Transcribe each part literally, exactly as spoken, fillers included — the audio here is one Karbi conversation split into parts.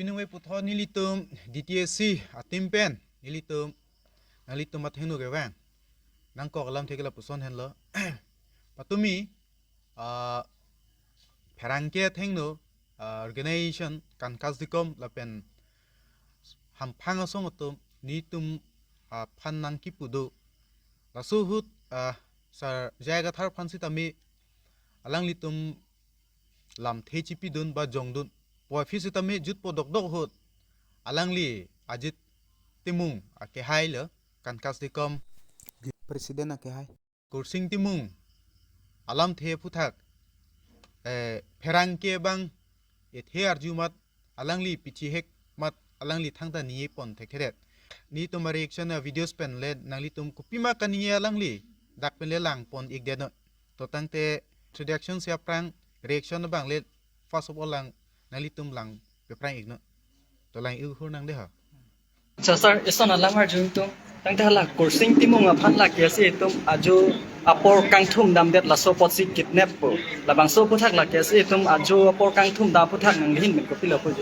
Piningve puthot nelitum D T A C a-team pen nelitum nanglitum athengno kevang nangkok alamthe ke lapuson henlo. Patumi, ah, pherangke athengno, ah, organization Kankas Dikom lapen hamphang asong atum nelitum aphan nangkipu do. Laso ahut, ah, Sar J I Kathar aphan sitame alanglitum lamthe chipidun ba jongdun. Puaphi sitame jutpo dokdok ahut alangli Ajit Timung akehai lo, Kankas Dikom president akehai, Kursing Timung alamthe aphuthak, eh, pherangke abang ethe arju amat, alangli pichihek amat alangli thangta ningje pon thekthedet. Nelitum a-reaction a-videos pen le nanglitum kopima kaningje alangli dak pen le lang pon-ikdet non. To tangte introduction si aphrang reaction abang le first of all lang nanglitum lang pephrang-ik non. To lang-ik hur nang de ha. Acha sir, ison alam arju tum. Tangte hala Kursing Timung aphan la K S A atum ajo apor kangthum damdet, laso apotsi kidnap po. Labangso aphuthak la K S A atum ajo apor kangthum dam aphuthak nangli ahin pen kopilo pu.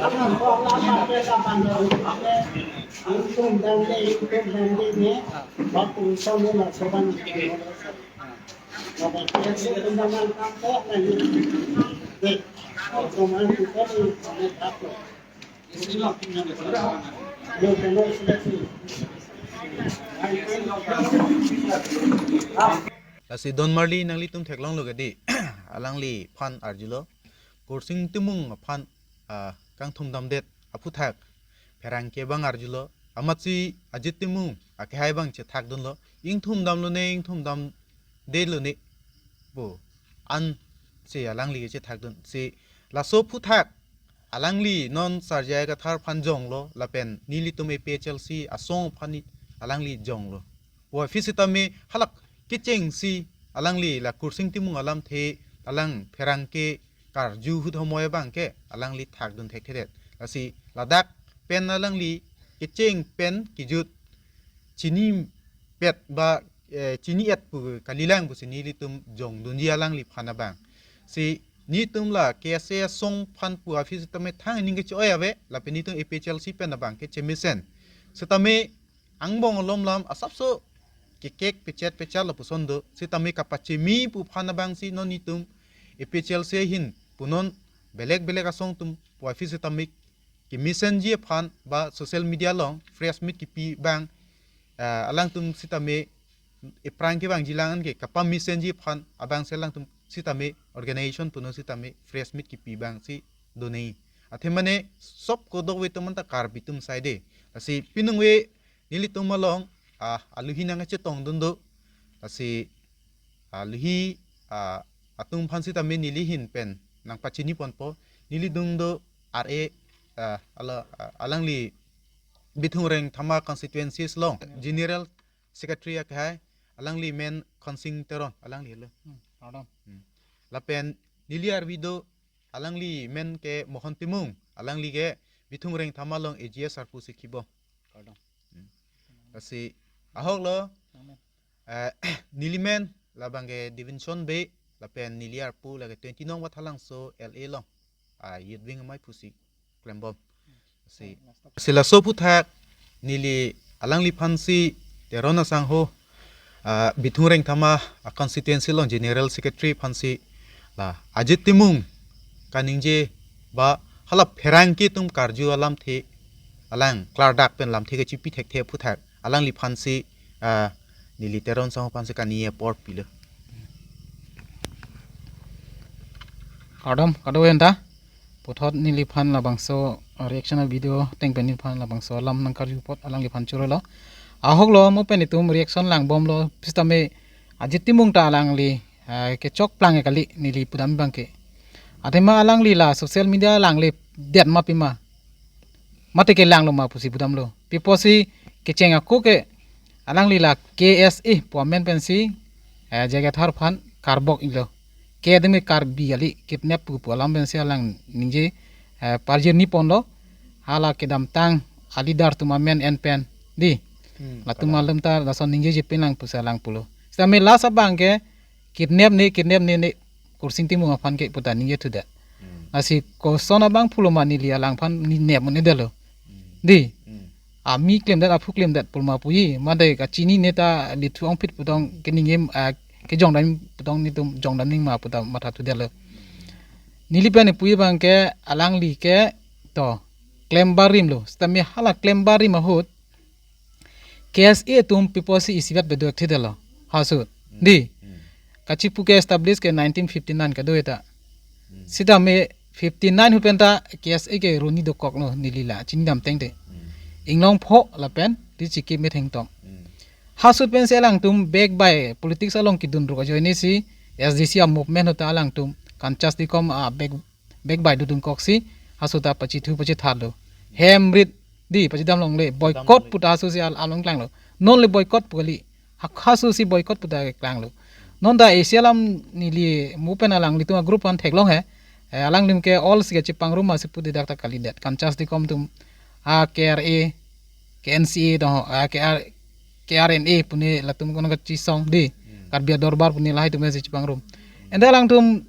Lasi don marli nanglitum theklonglo kedi, alangliphan arjulo, Kursing Timung aphan, ah, kangthum damdet aphuthak pherangke abang arjulo, amatsi Ajit Timung akehai abang chethakdunlo, ingthum damlone, ingthum damdelone pu ansi alangli chethakdun. Si laso aphuthak alangli non Sar J I Kathar aphan jonglo lapen nelitum A P H L C asong aphan ni alangli jonglo. Puaphi sitame halake kechengsi alangli la Kursing Timung alamthe alang pherangke karju ahut homoi abang ke alangli thakdun thekthedet. Lasi ladak pen alangli kecheng pen kejut chinipet ba, eh, chini-et pu kalilang pusi nelitum jongdunji alangliphan abang. Si nelitum la K S A asong aphan puaphi sitame thang aning kecho-oi ave, lapen nelitum A P H L C pen abang ke chemesen. Sitame angbong alom lam asapso kekek pechet pechat lapuson do. Sitame kapachemi pu aphan abangsi non nelitum A P H L C ahin punon belek belek asong atum puaphi sitame kemesenji aphan ba social media along press meet kipi abang, ah, alangtum sitame ephrang kevangji lang an ke kapamesenji aphan abangsi alangtum sitame organization punon sitame press meet kipi abangsi do nangji. Athe mane sop kodok ve atum anta Karbi atum sai de. Lasi piningve nelitum along, ah, aluhi nangkachetongdun do. Lasi aluhi, ah, atum aphan sitame neli ahin pen nangpachini ponpo. Neli dung do R A, ah, ala, ah, alangli Bithung Rengthama constituencies along General Secretary akehai, alangli men Khonsing Teron, alangli lo. Hmm, pardon. Hmm. Lapen neli arvi do, alangli men ke Mohon Timung, alangli ke Bithung Rengthama along A G S arpu si kibom. Pardon. Hmm. Lasi ahok lo, Amen. Eh, neli men labang ke Divinson Bey, lapen neli arpu lake twenty nong Vathalangso L A along, ah, youth wing amei pusi klembom. Si, si laso aphuthak neli alangliphan si Teron asangho, ah, Bithung Rengthama, ah, constituency along General Secretary aphan si la Ajit Timung kaningje ba hala pherangke atum karju alamthe alang klardak pen lamthe kechipi thekthe aphuthak alangliphan si, ah, neli Teron asangho aphan si kani apor pilo. Kardom, kado enta. Puthot neliphan labangso, uh, reaction a-video ateng pen neliphan labangso alam nangkarju apot alangliphan chorolo. Ahok lo mo pen itum reaction langbomlo, sitame Ajit Timung ta alangli, uh, kechokplang kali neli pudam abang ke. Athema alangli la social media alangli det ma pima. Mate kelanglo ma pusi pudamlo. Pi apotsi kecheng ako ke alangli la K S A pu amen pensi, eh, J I Kathar aphan karbok-iklo. Ke adim ke Karbi kali, kidnap pu pu alam pensi alang ningje, eh, parjir ni ponlo. Hala kedamtang a-leader atum amen en pen di. Hmm, latum kalang. Alam ta lason ningjeje pen lang pusi alang pulo. Sitame last abang ke kidnap ne, kidnap ne, ne Kursing Timung aphan ke pu ta ningje thudet. Hmm. Lasi koson abang pulo ma neli alangphan ne nep un-edetlo. Di. Hmm. Ami klemdet, aphu klemdet pulma puji, mate kachinine ta Lithu Ongphit pu tong keningje, ah, kejongdam pu tong netum jongdam nangji ma pu ta matha thudetlo. Neli pen puji abangke alangli ke to klem barimlo. Sitame hala klem barim ahut K S A atum pi pusi isivet bedok thidetlo. Hasut. Hmm. Di. Hmm. Kachipu ke establish ke nineteen fifty-nine kedo eta. Hmm. Sitame fifty-nine ahut pen ta K S A ke roni dokoklo neli la chinidam tangte. Hmm. Inglongpho lapen Richiki metheng tong. Hmm. Hasut pensi alangtum back by politics along kedun ruk ajoine si S D C a movement ahut ta alangtum Kanchas Dekom a back, back by dodun koksi hasut ta pachethu pachethatlo. Hem rit di pachedam longle, boycott puta hasusi al-, along klanglo. Non le boycott pu kali. Hak hasusi boycott puta klanglo. Non ta isi alam neli mo pen alanglitum a group an theklong he. Eh, alangtum ke all si kachepangrum ma si pu didak ta kalidet. Kanchas Dekom atum a K R A, K N C A do, a K R, K R N A pu ne latum kono kachisong di. Hmm. Karbi Adorbar pu ne lahai atum si chepangrum. Ante alangtum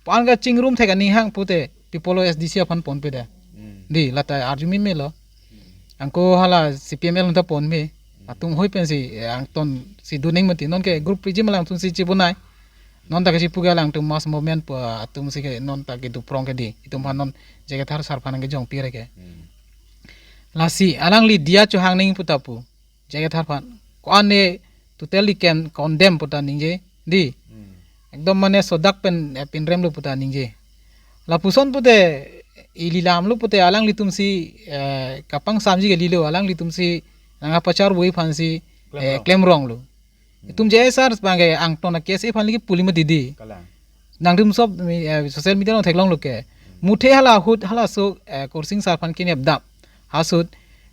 pan kachingrum thek aning hang pute pi pulo S D C aphan ponpe da. Hmm. Di, lata arjumi melo. Hmm. Anke hala C P M L ta ponme. Hmm. Atum hoi pensi, eh, angton si doning mati. Non ke group regime alangtum si chibunai. Non ta kachipu ke alangtum mass movement pu atum si ke non ta kedo prong ke di. Itum aphan non J K Thar sar aphan kejongpi re ke. Hmm. Lasi alangli diya chohang ning puta pu. J K Thar aphan. Ko-an ne totally can condemn puta ningje. Di. Hmm. Ekdom mane sodak pen, eh, pinremlo puta ningje. Lapuson pute ili lamlo pute alanglitum si, eh, kapangsamji ke lilo, alanglitum si nangkapachar bui aphan si, eh, klemrong. Klemronglo. Hmm. Itum J S R abangke angton a K S A aphan lagi puli mati di. Kalang. Nangtum sob mi, eh, social media along theklonglo ke. Muthe hala ahut halaso, eh, Khorsing sar aphan kenep dam. Hasut,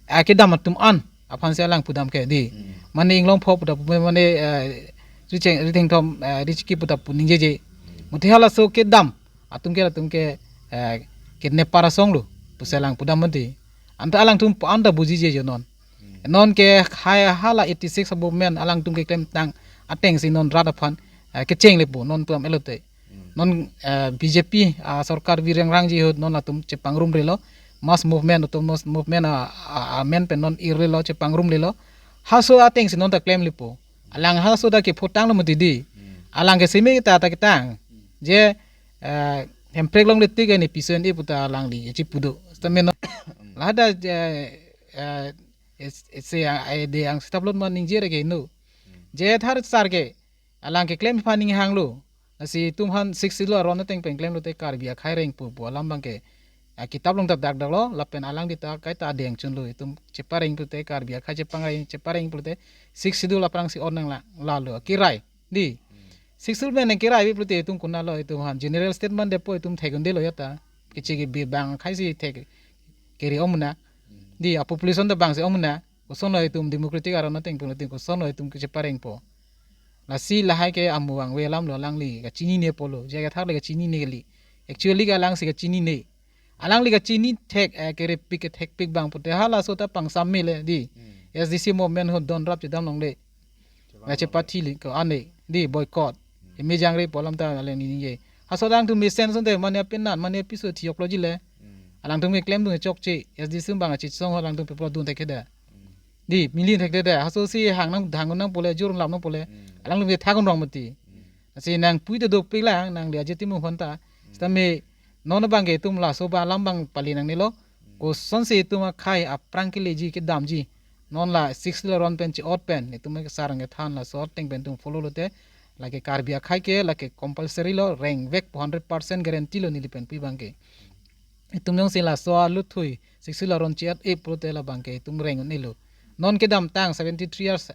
eh, kedam atum an aphan si alang pudam ke di. Hmm. Mane inglongpho puta pu mane, eh, richeng rithengthom, eh, Richiki puta pu ningjeje. Muthe halaso kedam atum ke latum ke, eh, kidnap parasonglo pusi alang pudam mati. Anta alangtum anta bujije jo non. Hmm. Non ke hai hala eighty-six a movement alangtum keklemtang atengsi non rat aphan, eh, kecheng lepo non pu am elote. Hmm. Non, eh, B J P, ah, sorkar vireng rangji ahut non atum chepangrumrelo. Mass movement, autonomous movement, ah, ah, ah, men pen non irrelo, chepangrumrelo. Haso atengsi non ta klem lepo. Alang haso ta kephotanglo mati di. Hmm. Alang ke semi ta ta ketang. Hmm. Je, eh, Hemprek longle tik ne pison e puta alangli chipu do. Sitame non. Hmm. Lahada, eh, eh, es-, ese, eh, de angsetap lot ma ningje re ke no. Hmm. J Thar sar ke alang keklem aphan ning hanglo. Lasi itum aphan Sixth Schedule aron ateng pen klemlote Karbi akhai rengpo pu alam abangke, ah, kitap along ta dakdaklo, lapen alangli ta kaita adeng chunlo, itum chepareng pute Karbi akhai chepangai chepareng pute Sixth Schedule aphrangsi on nang la, lalo, kirai, di. Hmm. Sixth Schedule pen nang kirai pute itum konatlo, itum aphan general statement depo itum thek-un-edetlo ya ta. Kichi ke bi bang akhai si thek keri omuna. Hmm. Di, a population ta bang si omuna. Kosonlo itum democratic aron ateng pen itum kosonlo itum kecheparengpo. Lasi lahai ke amu vangve alamlo, alangli kachinine pulo, J K Thar le kachinine kali. Actually ke alang si kachinine. Alangli kachini thek, eh, kerepik kethekpik abang pute halaso ta pangsam mele di. Hmm. S D C movement ahut don rap chedam longle. Chepang longle. Chepathi le ko ane di boycott. Hmm. Imi jangre pu alam ta alangli ningje. Haso alangtum mesen sonte mane apenan mane piso thiok lo jile. Hmm. Alangtum keklem dung chokche. S D C abang achesong alangtum peplo dun thek keda. Hmm. Di, mili thekthekthe. Haso si hang nang, hang nang pule, jur lam nang pule. Hmm. Alangtum ke thak-un rong mati. Hmm. Lasi nangpui ta dopik lang, nangli aje timu honta. Hmm. Sitame non abangke itum laso ba alam abang pali nangnelo. Hmm. Kosonsi itum akhai aphrang keleji kedamji. Non la Sixth Schedule aron pen che-ot pen, itum ke sarang kethan laso ateng pen itum follow lote. Lake Karbi akhai ke, lake compulsory lo, rengvekpo hundred percent guarantee lo neli pen pu abangke. Itum jongsi laso aluthui, Sixth Schedule aron che-et e pulote labangke itum reng-un-elo. Non kedamtang seventy-three years,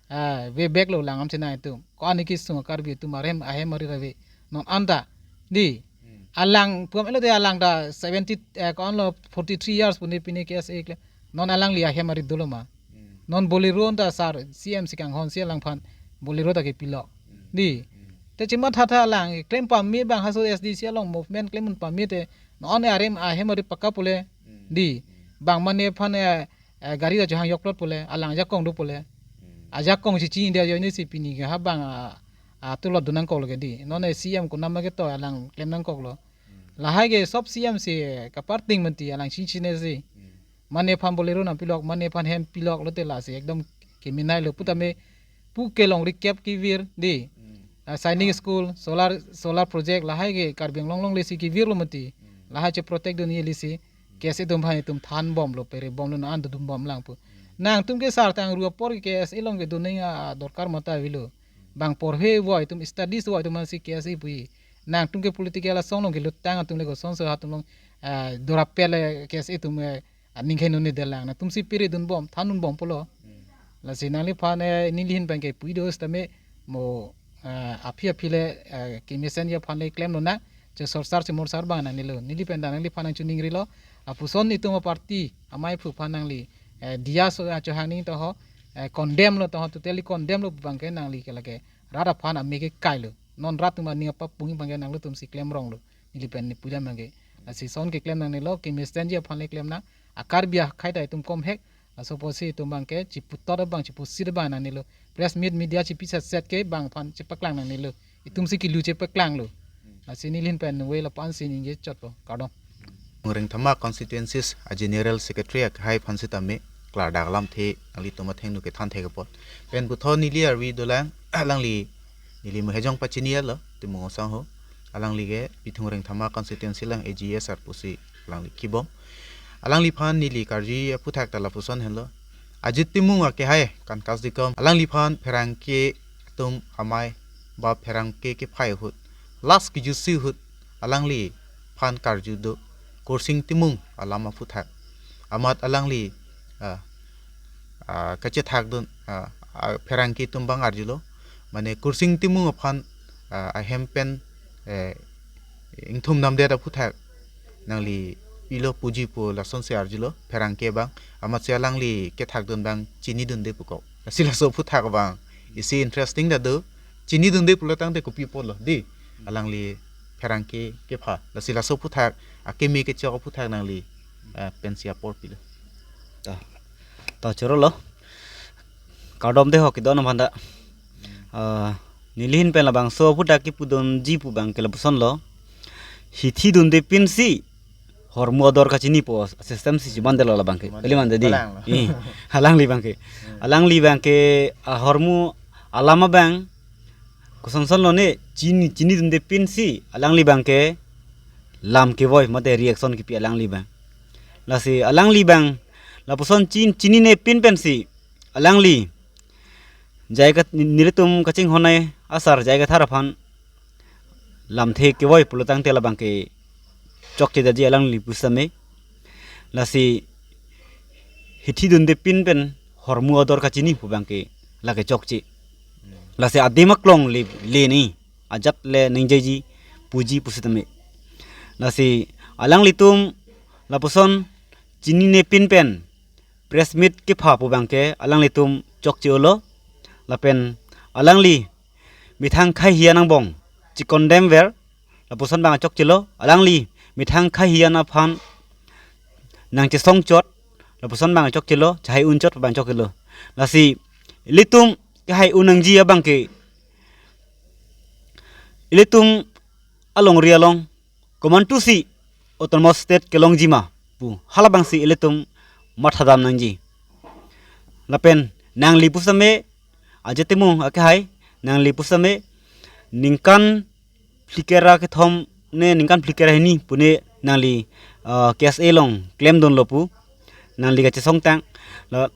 ah, way back lo lang am chenai itum. Ko-an kesung Karbi atum arem ahem arit ave. Non anta di. Hmm. Alang pu am elote alang ta seventy, eh, ko-anlo forty-three years pu ne pine K S A kle. Non alangli ahem arit dolo ma. Hmm. Non Bolero anta sar C M si kanghon si alangphan Bolero ta kepilo. Hmm. Di. Hmm. Te chemathatha alang klem pame abang haso S D C along movement klem-un pame te non arem ahem arit pakka pule. Hmm. Di. Hmm. Bang mane aphan, eh, eh, gari ta chohang yok plot pule, alang ajakong do pule. Hmm. Ajakong si chini dia joine si pini ke ha bang, ah, ah, tulot do nangkoklo ke di. Non, eh, C M konat ma keto alang klem nangkoklo. Hmm. Lahai ke sob C M si kaparting menti alang chinchine si. Hmm. Mane aphan Bolero nangpilok, mane aphan hem pilok lote lasi ekdom keminai lo putame pu kelong recap kevir di. Hmm. Ah, sainik school, solar, solar project lahai ke Karbi Anglong longle si kevir lo menti. Hmm. Lahai che protect dun ye lisi. K S A atum aphan itum than bomlo, pere bomlo, na an dodum bomlang pu. Hmm. Nangtum ke sar tang ru apor ke K S A along kedun nang adorkar mata avelo. Bang porhe vo itum studies vo itum aphan si K S A pu. Nangtum ke political asong along kelutang atum le kosonso atum along, eh, dorapel, eh, K S A atum, eh, aning khenun ne delang. Nangtum si pere dun bom, than dun bom pulo. Hmm. Lasi nangliphan, eh, neli ahin pen ke pu do sitame mo, eh, aphi aphi le, eh, kemesen ye aphan le klemlo na. Che sorsar che morsar bang nangnelo. Neli pen ta nangliphan nangchiningrilo. Lapuson itum aparty amei aphu aphan nangli, eh, diya so achohang ning toho, eh, condemn lo toho, totally condemn lo bang ke nangli ke lake rat aphan ame ke kailo. Non rat atum aning apap pung bang ke nanglitum si klem rong lo. Neli pen ne puja bang ke. Lasi son keklem nangnelo, kemesen ye aphan le klem nang. A Karbi akhei ta itum komhek. Laso apotsi itum bang ke chiputot bang chipusit bang nangnelo. Press meet media chipi set set ke bang aphan chepaklang nangnelo. Itum si kilu chepaklang lo. Lasi neli ahin pen we lapu-an si ningje chotpo. Kardom. Rengthama constituencies a general secretary akhei aphan sitame klardak alamthe nanglitum athengno kethan thek apot. Pen puthot neli arvi dolang alangli, neli mo hejong pachini lo Timung asangho. Alangli ke Bithung Rengthama constituency along A G S arpu si alangli kibom. Alangliphan neli karju aphuthak ta lapuson henlo. Ajit Timung akehai Kankas Dikom, alangliphan pherangke atum amei ba pherangke kephai ahut, last kejusi ahut alangliphan karju do Kursing Timung alam aphuthak. Amat alangli, ah, ah, kachethak dun, ah, ah, pherangke atum bang arjulo. Mane Kursing Timung aphan, ah, ahem pen, eh, ingthum namdet aphuthak nangli pilo puji pu lasonsi arjulo pherangke bang. Amatsi alangli kethak dun bang chini dunde pukok. Lasi laso aphuthak bang isi interesting ta do. Chini dunde pulo tangte kopi apotlo di. Alangli pherangke kepha. Lasi laso aphuthak akeme kechok aphuthak nangli, eh, pensi apor pilo. Ta, ta chorolo. Kardom de ho kedo-an aphan ta. Ah, neli ahin pen labangso aphuthak kipudunji pu bang ke lapusonlo. Hithi dunde pinsi hormu ador kachinipo system si chimandetlo labang ke. Chimandetlo. Kali mande di. Balang lo. Ih, alangli bang ke. Hmm. Alangli bang ke, ah, hormu alam abang kosonson lo ne chini, chini dunde pinsi alangli bang ke lam kevoi mate reaction kipi alangli bang. Lasi alangli bang lapuson chin, chinine pin pensi alangli jai kat, nelitum kachinghon ai asar jai kathar aphan lamthe kevoi pulo tangte labang ke chokche daji alangli pusitame. Lasi hithi dunde pin pen hormu ador kachini pu bang ke lake chokche. Lasi adim aklong le, le ni ajat le ningjeji puji pusitame. Lasi alanglitum lapuson chinine pin pen press meet kepha pu bang ke alanglitum chokche-olo. Lapen alangli methang khei hian angbong chicondemn ver, lapuson bang chokchelo. Alangli methang khei hian aphan nangchesong chot, lapuson bang chokchelo, chahai un chot bang chokchelo. Lasi ilitum kehai un nangji abang ke, ilitum alongri along komantusi autonomous state kelongji ma pu halabangsi ilitum mathadam nangji. Lapen nangli pusitame, Ajit Timung akehai, nangli pusitame ningkan phlikra kethom ne ningkan phlikra hini pune nangli, ah, K S A along klemdunlo pu nangli kachesong tang. La,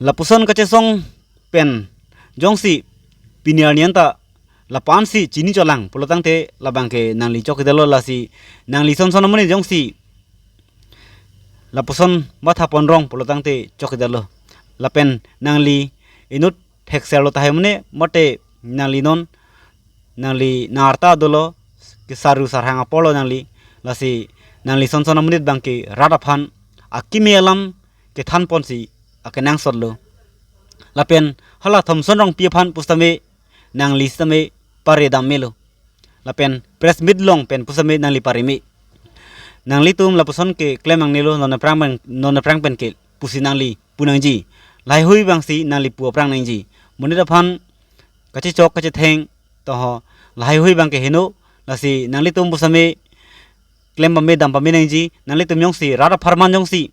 lapuson kachesong pen jongsi pini arni anta lapu-ansi chini cholang pulo tangte labang ke nangli chokchedetlo. Lasi nangli son son amonit jongsi lapuson matha ponrong pulo tangte chokchedetlo. Lapen nangli inut thekserlo tahai mane mate nangli non nangli nang arta dolo, kesaru sarhang aporlo nangli. Lasi nangli son son amonit bang ke rat aphan akimi alam kethan ponsi akenangsotlo. Lapen hala Thomson Rongpi aphan pusitame nangli sitame pare dam melo. Lapen press meet along pen pusitame nangli pare me. Nanglitum lapuson keklem nangnelo, non aphrang pen, non aphrang pen ke pusi nangli pu nangji. Lahaihui bangsi nangli pu aphrang nangji. Monit aphan kachechok kachetheng toho lahaihui bang ke heno, lasi nanglitum pusitame keklem pame dam pame nangji, nanglitum jongsi rat apharman jongsi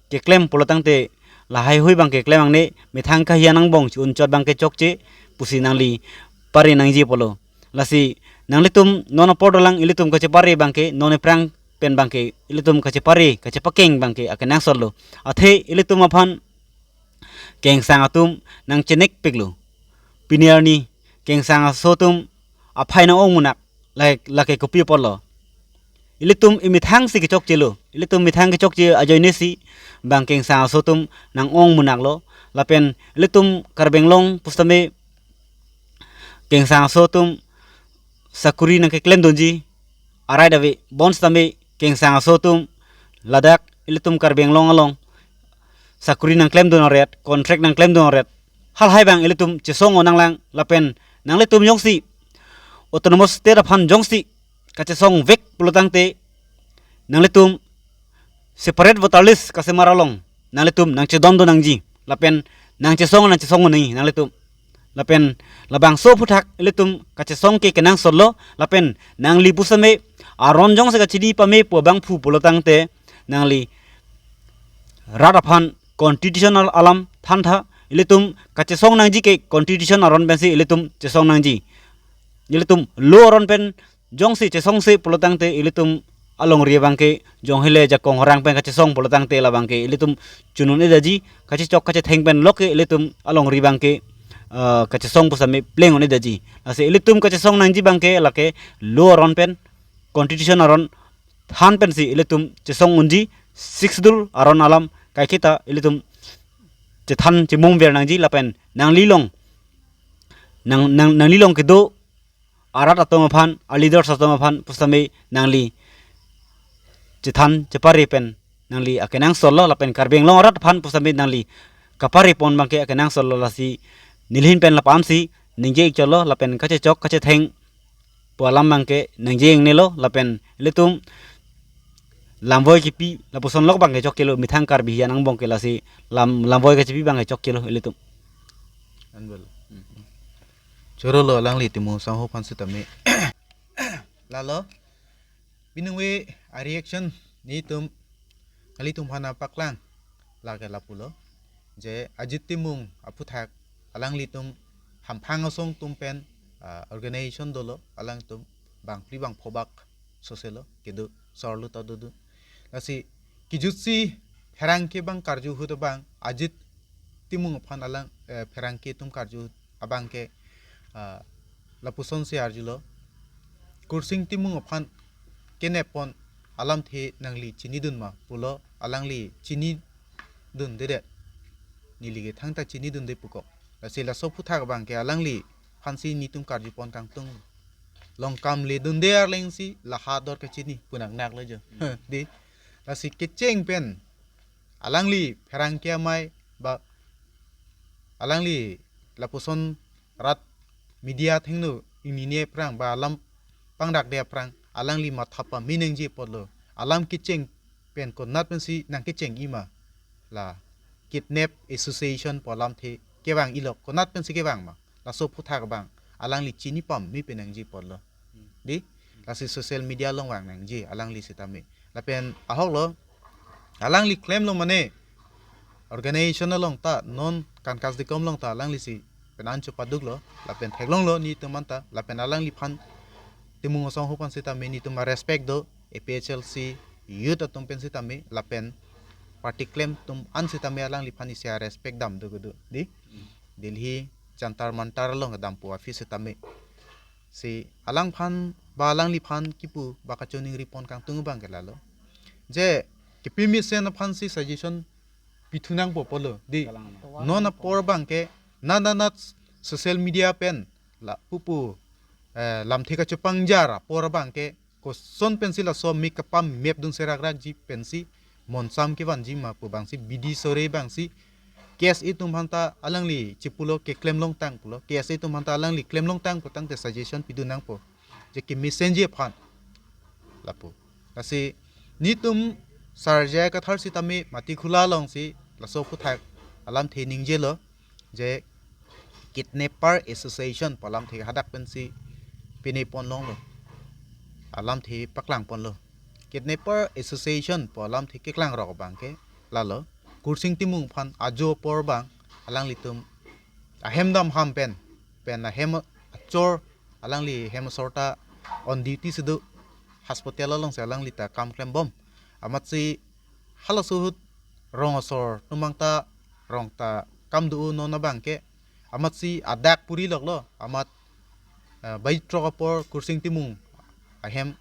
keklem pulo tangte lahai hui abang keklem angne, methang kahian angbong un chot abang ke chokche pusi nangli pare nangji pulo. Lasi nanglitum non apor dolang ilitum kachepare abang ke, non ephrang pen abang ke ilitum kachepare kachepakeng abang ke akenangsot lo. Athe ilitum aphan kengsang atum nangchenekpiklo. Pini arni kengsang aso atum aphai nang-ong munak, lake, lake kopi apotlo. Ilitum emethang si kechokchelo. Ilitum methang kechokche ajoine si abang kengsang aso atum nang-ong munaklo. Lapen ilitum Karbi Anglong pusitame kengsang aso atum sakuri nangkeklem dunji arai dave, bonsitame kengsang aso atum ladak ilitum Karbi Anglong along sakuri nangklem dun aret, contract nangklem dun aret, halahai abang ilitum chesong-o nanglang. Lapen nanglitum jongsi autonomous state aphan jongsi kachesong vek pulo tangte nanglitum separate voter list kasemar along nanglitum nangchedon do nangji, lapen nangchesong nangchesong nangji nanglitum. Lapen labangso aphuthak ilitum kachesong ke kenangsot lo, lapen nangli pusitame aron jongsi kachini pame pu abangphu pulo tangte nangli rat aphan constitutional alam thantha. Ilitum kachesong nangji ke constitution aron pensi ilitum chesong nangji. Ilitum law aron pen jongsi chesongse pulo tangte ilitum alongri abang ke, jong hele jakong horang pen kachesong pulo tangte labang ke ilitum chun un-edetji, kachechok kachetheng pen lok ke ilitum alongri abang ke, ah, kachesong pusitame pleng un-edetji. Lasi ilitum kachesong nangji abang ke lake law aron pen, constitution aron than pensi ilitum chesong unji, Sixth Schedule aron alam kaiketa ilitum chethan chemung ver nangji. Lapen nangli along, nang, nang, nangli along kedo arat atum aphan, aleaders atum aphan pusitame nangli chethan chepare pen nangli akenangsot lo, lapen Karbi Anglong arat aphan pusitame nangli kapare pon abang ke akenangsot lo. Lasi neli ahin pen la-an si ningje-ik chotlo, lapen kachechok kachetheng pu alam abang ke ningje-ik nelo, lapen ilitum lamvoi kepi lapuson lok abang ke chokchelo, methang Karbi hian angbong ke. Lasi lam, lamvoi kachepi abang ke chokchelo ilitum. Anbel. Choro lo alangli Timung Sangho aphan sitame. Lalo, binungve a reaction netum, kalitum aphan paklang lake lapulo. Je Ajit Timung aphuthak alanglitum hamphang asong atum pen, ah, organization dolo, alangtum bangphli bangpho bak soselo, kedo sorlu ta dodun. Lasi kijutsi pherangke abang karju ahut abang Ajit Timung aphan alang, eh, pherangke atum karju ahut abang ke, ah, lapuson si arjulo. Kursing Timung aphan kenep pon alamthe nangli chinidun ma pulo, alangli chinidundedet. Neli ke thangta chinidunde pukok. Lasi laso aphuthak abang ke alangliphan si netum karju pon kangtung. Longkam le dunde arleng si lahai ador kachini pu nang naklo jo. Hmm. Dei. Lasi kecheng pen alangli pherangke amei ba alangli lapuson rat media athengno ingnine aphrang ba alam pangdakde aphrang alangli matha pame nangji apotlo. Alam kecheng pen konat pensi nangkecheng-i ma? La kidnap association pu alamthe kevang-ilo, konat pensi kevang ma? Laso aphuthak abang alangli chini pame pen nangji apotlo. Dei, lasi social media along vang nangji alangli sitame. Lapen ahoklo, alangli klemlo mane organization along ta non Kankas Dikom along ta alangli si pen an chepaduklo, lapen theklonglo netum anta, lapen alangliphan Timung Sangho aphan sitame netum a respect do, A P H L C youth atum pen sitame, lapen party klem atum an sitame alangliphan isi a respect dam do kedo. Dei, Delhi Jantar Mantar along kedampo office sitame. Si alangphan ba alangliphan kipu ba kachiningri pon kangtung abang ke lalo. Je kepamesen aphan si suggestion pithu nangpo pulo. Dei, non apor abang ke nana nat social media pen la pupu, eh, lamthe kachepangjar apor abang ke koson pensi laso me kapamep dun serak rakji pensi monsam kevanji ma pu abang si bidi sore abang si K S A atum aphanta alangli chipulo ke klemlongtang pulo, K S A atum aphanta alangli klemlongtang pu tangte suggestion pidun nangpo. Je kemesenji aphan lapu. Lasi netum Sar J I Kathar sitame Matikhula along si laso aphuthak alamthe ningjelo, je Kidnapper Association pu alamthe hadak pensi pine ponlonglo, alamthe paklang ponlo. Kidnapper Association pu alamthe keklang rok abang ke lalo, Kursing Timung aphan ajo apor abang alanglitum ahem dam ham pen, pen ahem achor, alangli hem asor ta on duty si do, hospital alongsi alangli ta kam klembom. Amatsi halaso ahut rong asor atum abang ta, rong ta kam do non abang ke, amatsi adak puri loklo, amat, eh, baji throk apor Kursing Timung ahem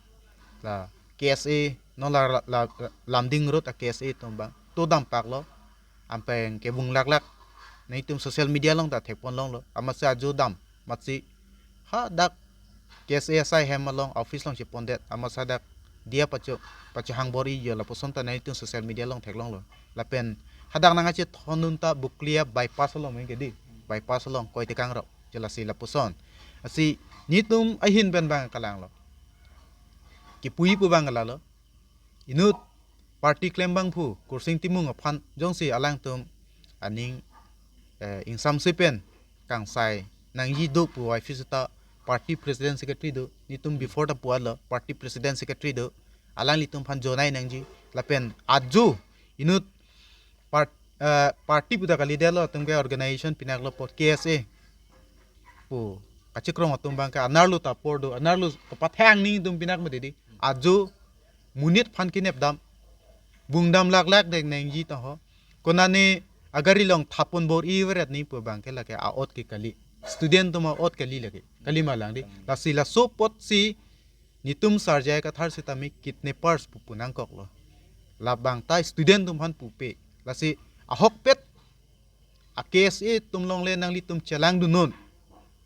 la K S A, non la, la, la Lumding Road a K S A atum abang to dam paklo, ampeng kevung laklak, nangtum social media along ta thekpon longlo, amatsi ajo dam, amatsi hadak K S A asai hem along office along chepondet, amatsi hadak diya pacho, pacho hangbor-i jo lapuson ta nangtum social media along theklonglo. Lapen hadak nangkachethondun ta Bokolia bypass along meng kedi, bypass along koi tekang rok, jo lasi lapuson. Lasi netum ahin pen abang kalanglo. Kipu-i pu abang lalo. Inut party klem abangphu Kursing Timung aphan jongsi alangtum aning, eh, ingsamse pen kangsai nangji do puvoiphit seta party president secretary do, netum before ta pu-etlo, party president secretary do, alanglitum aphan jonai nangji. Lapen ajo inut part-, eh, party pu ta kalidetlo, atum ke organization pinaklo apot K S A pu kachikrong atum abang ke anerlo ta apor do, anerlo kapathang nangji atum pinak mati di. Ajo monit aphan kinep dam, vung dam laklak dek nangji ta ho. Konane agari along thapon bor-i veret nangji pu abang ke lake a-ot ke kali. Student atum a-ot kali lake. Kali ma lang di. Lasi laso apotsi netum Sir J I Kathar sitame kidnappers pu pu nangkoklo. Labang ta student atum aphan pupe. Lasi ahokpet a K S A atum along le nanglitum chelangdun non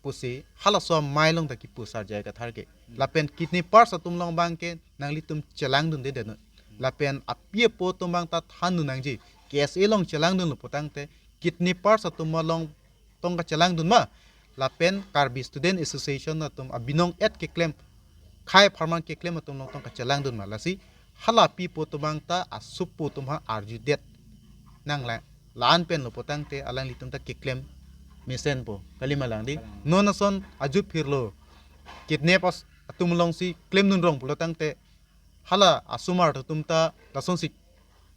pusi halaso amei along ta kipu Sir J I Kathar ke. Lapen kidnappers atum along abang ke nanglitum chelangdunde non. Lapen api apo atum abang ta thandun nangji. K S A along chelangdunlo putangte kidnappers atum along tong kachelangdun ma, lapen Karbi Student Association atum abinong et keklem, khei apharman keklem atum along tong kachelangdun ma. Lasi hala api apo atum abang ta asupo atum aphan arjudet nang la, la-an pen lo putangte alanglitum ta keklem mesenpo. Kali ma lang di. Kalang. Non ason ajo phirlo. Kidnap as-, atum alongsi klemdun rong pulo tangte hala asomar atum ta lasonsi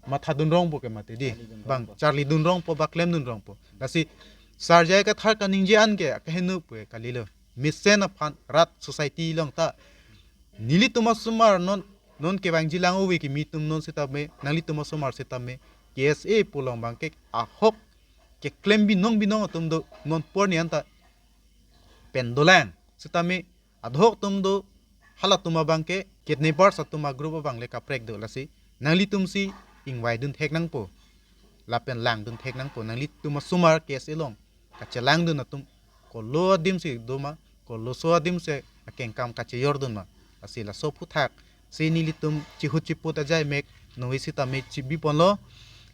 mathadun rongpo ke mati di. Charlidun bang rongpo. Charlidun rongpo ba klemdun rongpo. Lasi Sir J I Kathar kaningje an ke akeheno pu kalilo. Mesen aphan rat society along ta nelitum asomar non, non kevangji lang ove kimi atum non sitame, nanglitum asomar sitame K S A pu along abang ke ahok keklem binong binong atum do, non apor ni an ta pen dolang. Sitame adhok atum do, halatum abang ke kidnappers atum agroup abang le kaprek do. Lasi nanglitumsi ingvaidun thek nangpo, lapen langdun thek nangpo. Nanglitum asomar K S A along kachelangdun atum kolo adimsi do ma, koloso adimsi akengkam kachejordun ma. Lasi laso aphuthak si nelitum chihut chiput ajai mek nui sitame chibiponlo.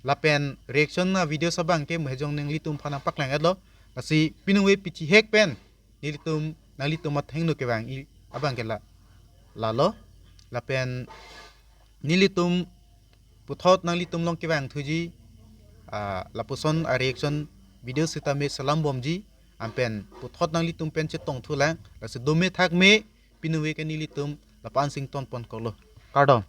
Lapen reaction avideo abang ke mohejong nanglitum aphan nangpaklang-etlo. Lasi pinuve pichihek pen nelitum, nanglitum athengno kevang-i abang ke la, lalo. Lapen nelitum puthot nanglitum along kevangthuji, ah, lapuson areaction video sitame salam bomji, anpen puthot nanglitum pen chetongthulang. Lasi dome thakme, pinuve ke nelitum lapu-an si ingtonpon koklo. Kardom.